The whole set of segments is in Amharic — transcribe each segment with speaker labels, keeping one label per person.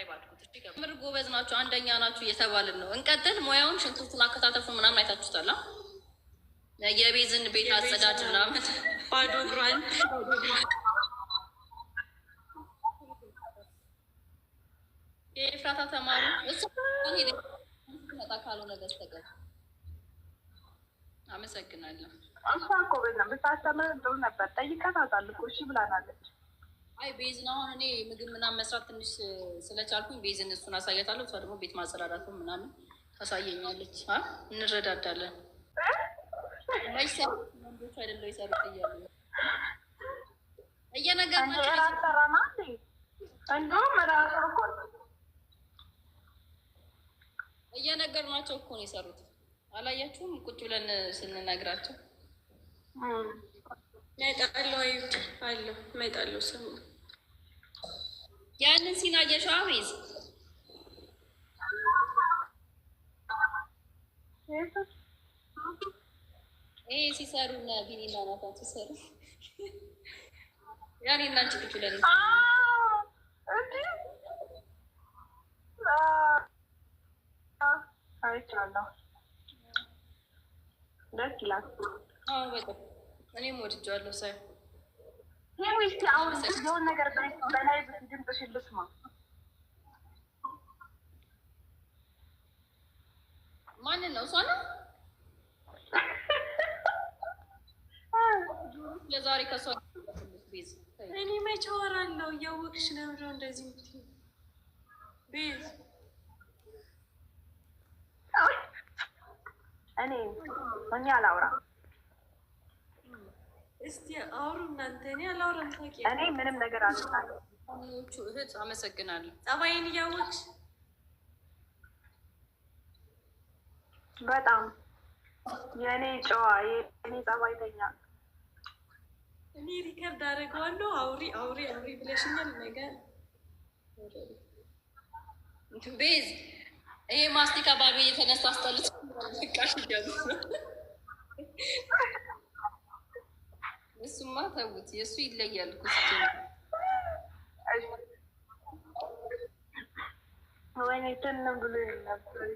Speaker 1: Subscribe አድርጉት። እሺ ምር ጎበዝ ናችሁ፣ አንደኛ ናችሁ እየተባልን ነው። እንቀጥል። ሙያውን ሽንኩርቱን አከታተፉ ምናምን አይታችሁታል። የቤዝን ቤት አጸዳድ ምናምን
Speaker 2: ባዶ እግሯን
Speaker 1: የኤፍራታ ተማሩ እሱ መጣ ካልሆነ በስተቀር አመሰግናለሁ።
Speaker 3: እሷ እኮ ቤት ብታስተምር ጥሩ ነበር። ጠይቀናታል እኮ እሺ ብላናለች።
Speaker 1: አይ ቤዝን አሁን እኔ ምግብ ምናምን መስራት ትንሽ ስለቻልኩኝ ቤዝን እሱን አሳያታለሁ። እሷ ደግሞ ቤት ማጸዳዳቱ ምናምን ታሳየኛለች። እንረዳዳለን። ወንዶች አይደለው ይሰሩት እያሉ እየነገርናቸው እየነገርናቸው እኮ ነው የሰሩት። አላያችሁም? ቁጭ ብለን ስንነግራቸው
Speaker 2: እመጣለሁ አለሁ እመጣለሁ። ስሙ
Speaker 1: ያንን ሲናየሽው ቤዝ ይሄ ሲሰሩ እና ቢኒና ናታን ሲሰሩ ያኔ እና አንቺ ቁጭ ብለን
Speaker 3: አይቻለሁ። ደስ ይላል።
Speaker 1: አዎ በጣም እኔም ወድጄዋለሁ። ሳይ
Speaker 3: ይህ አሁን የሆነ ነገር በላይ ድምፅሽን ልስማ።
Speaker 1: ማንን ነው? እሷ ነው ለዛሬ ከእሷ ቤዝ
Speaker 2: እኔ መቼ አወራለሁ? እያወቅሽ ነው ብሎ እንደዚህ የምትይው ቤዝ።
Speaker 3: እኔ አላውራ።
Speaker 2: እስቲ አውሩ እናንተ። እኔ አላውራም። ታውቂያለሽ፣
Speaker 3: እኔ ምንም ነገር አልናገርም።
Speaker 1: እህት አመሰግናለሁ።
Speaker 2: ጸባይን እያወቅሽ
Speaker 3: በጣም የእኔ ጨዋ የእኔ ጸባይተኛ
Speaker 2: እኔ record አደርገዋለሁ። አውሪ አውሪ አውሪ ብለሽኛል። ነገር
Speaker 1: ቤዝ ይሄ ማስቲካ ባቤ የተነሳ አስጠልቶ ቃሽ ነው። እሱማ ተውት፣ የእሱ ይለያል እኮ ሲጀመር።
Speaker 3: ወይኔ ትን ብሎ ነበር።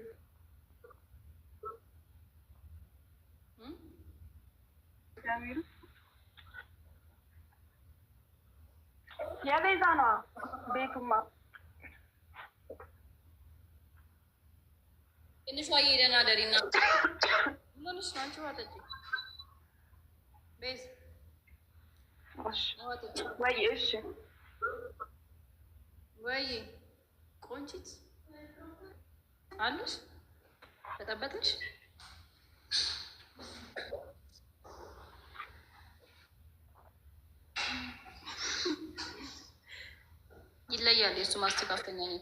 Speaker 3: የቤዛ ነዋ ቤቱማ።
Speaker 1: ትንሿ እየደህና ደሪና ምን ሆነሽ ነው አንቺ? ውሃ ጠጪ ቤዝ፣ ውሃ ጠጪ
Speaker 3: ወይ እሺ፣
Speaker 1: ወይ ቆንጂት አሉሽ ተጠበጥሽ? ይለያል። የእሱ ማስተካከኛ ነው።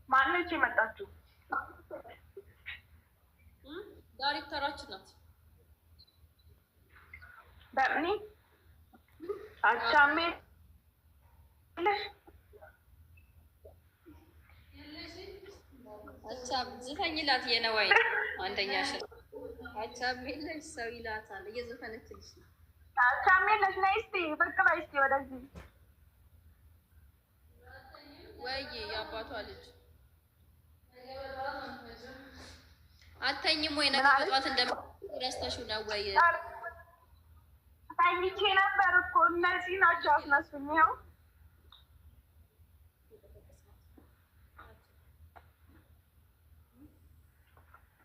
Speaker 3: ማነች የመጣችው?
Speaker 1: ዳይሬክተራችን ናት።
Speaker 3: በእኔ አቻሜ የለሽ
Speaker 1: አቻም ዝፈኝላት የነዋይ አንደኛ ሽ አቻም የለሽ ሰው ይላታል። እየዘፈነችልሽ ነው።
Speaker 3: አቻሜ የለሽ። ነይ እስኪ ብቅ በይ እስኪ ወደዚህ።
Speaker 1: ወይ የአባቷ ልጅ አተኝም ወይ? ነገ በጠዋት እንደምረስተሽው ነው ወይ?
Speaker 3: ተኝቼ ነበር እኮ እነዚህ ናቸው አስነሱኝ። ይኸው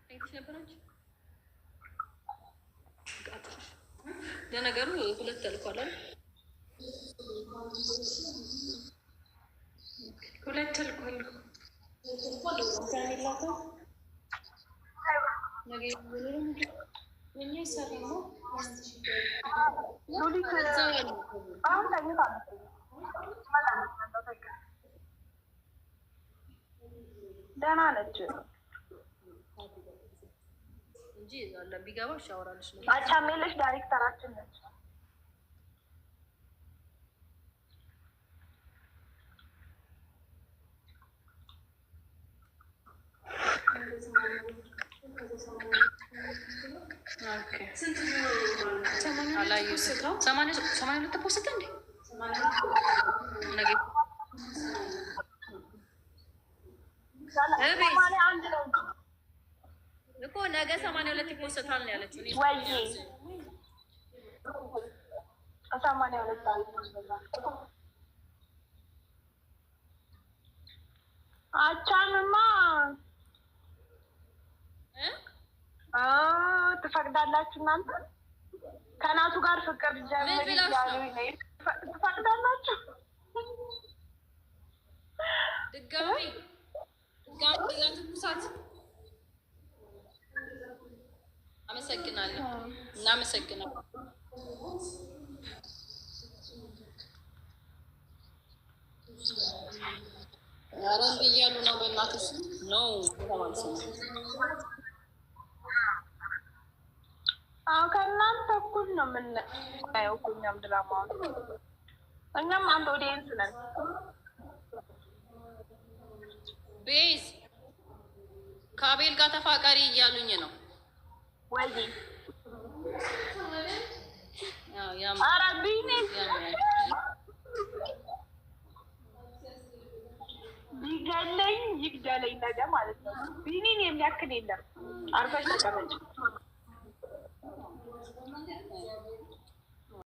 Speaker 1: ተኝተሽ ነበር አንቺ? ለነገሩ ሁለት ተልኳል አይደል?
Speaker 2: ሁለት ተልኳል።
Speaker 3: ሉሊት አሁን ተኝታለች። ደህና ነች።
Speaker 1: እንጂ ቢገባ አወራልሽ ነው።
Speaker 3: አቻሜለሽ ዳይሬክተራችን ነች።
Speaker 1: አላየሁትም። 82 ተፖስተ እንዴ? ነገ እቤት
Speaker 3: 81 ነው
Speaker 1: እኮ ነገ 82 ይፖሰታል ነው ያለችው። እኔ
Speaker 3: ወይ 82 አቻምማ
Speaker 1: እ?
Speaker 3: ትፈቅዳላችሁ እናንተ? ከናቱ ጋር ፍቅር ጀምሪ
Speaker 1: ምን ብላችሁ ነው?
Speaker 3: እያሉኝ ነው። ትፈቅዳላችሁ?
Speaker 1: ድጋሚ ድጋሚ ሌላ ትኩሳት። አመሰግናለሁ። እናመሰግናለሁ። ኧረ እምቢ እያሉ ነው። በእናትሽ ነው ማለት ነው።
Speaker 3: አዎ ከእናንተ እኩል ነው የምናየው እኮ እኛም ድራማውን፣ እኛም አንድ audience ነን።
Speaker 1: ቤዝ ከአቤል ጋር ተፋቀሪ እያሉኝ ነው።
Speaker 3: ወይ
Speaker 1: ያው ያም
Speaker 3: ኧረ ቢኒ
Speaker 1: ያምራል።
Speaker 3: ቢገለኝ ይግደለኝ ነገ ማለት ነው። ቢኒን የሚያክል የለም። አርፈሽ ተቀመጭ።